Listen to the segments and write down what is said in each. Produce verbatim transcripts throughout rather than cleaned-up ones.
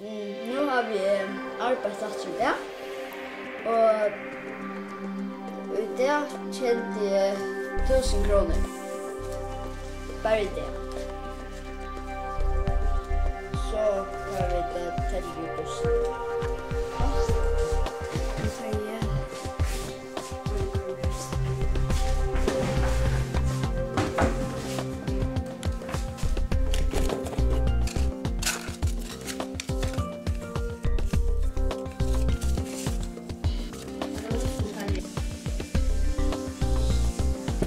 Mm, nú havi eg arbeitt aftur í dag, og í dag tjenti eg túsund krónur. Bara í dag. So fara vit at telja í bussin. Nú fari eg.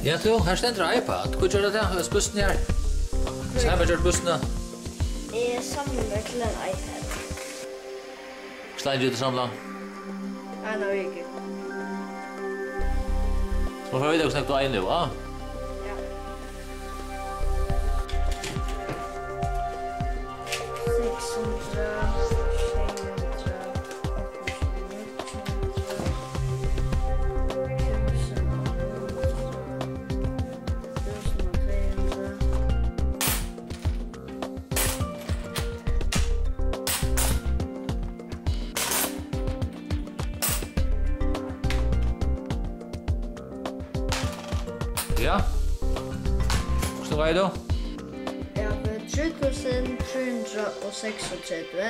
Ja, tú, her stendur iPad. Hví ger tað? Bussin her. Hví? Sum hevur gjørt bussin? Eg samlaði mær til ein iPad. Hvussu leingi hevur tú samlað? Eina viku. Nú fara vit at vita, hvussu nógv tú eigur nú, a? Ja. Seks hundrað, sjey hundrað, átta hundrað, níggju hundrað, túsund og níggju hundrað, túsund og tvey hundrað. Ja. Hvussu nógv eigur tú? Eg havi trý túsund trý hundrað og seksogtretivu.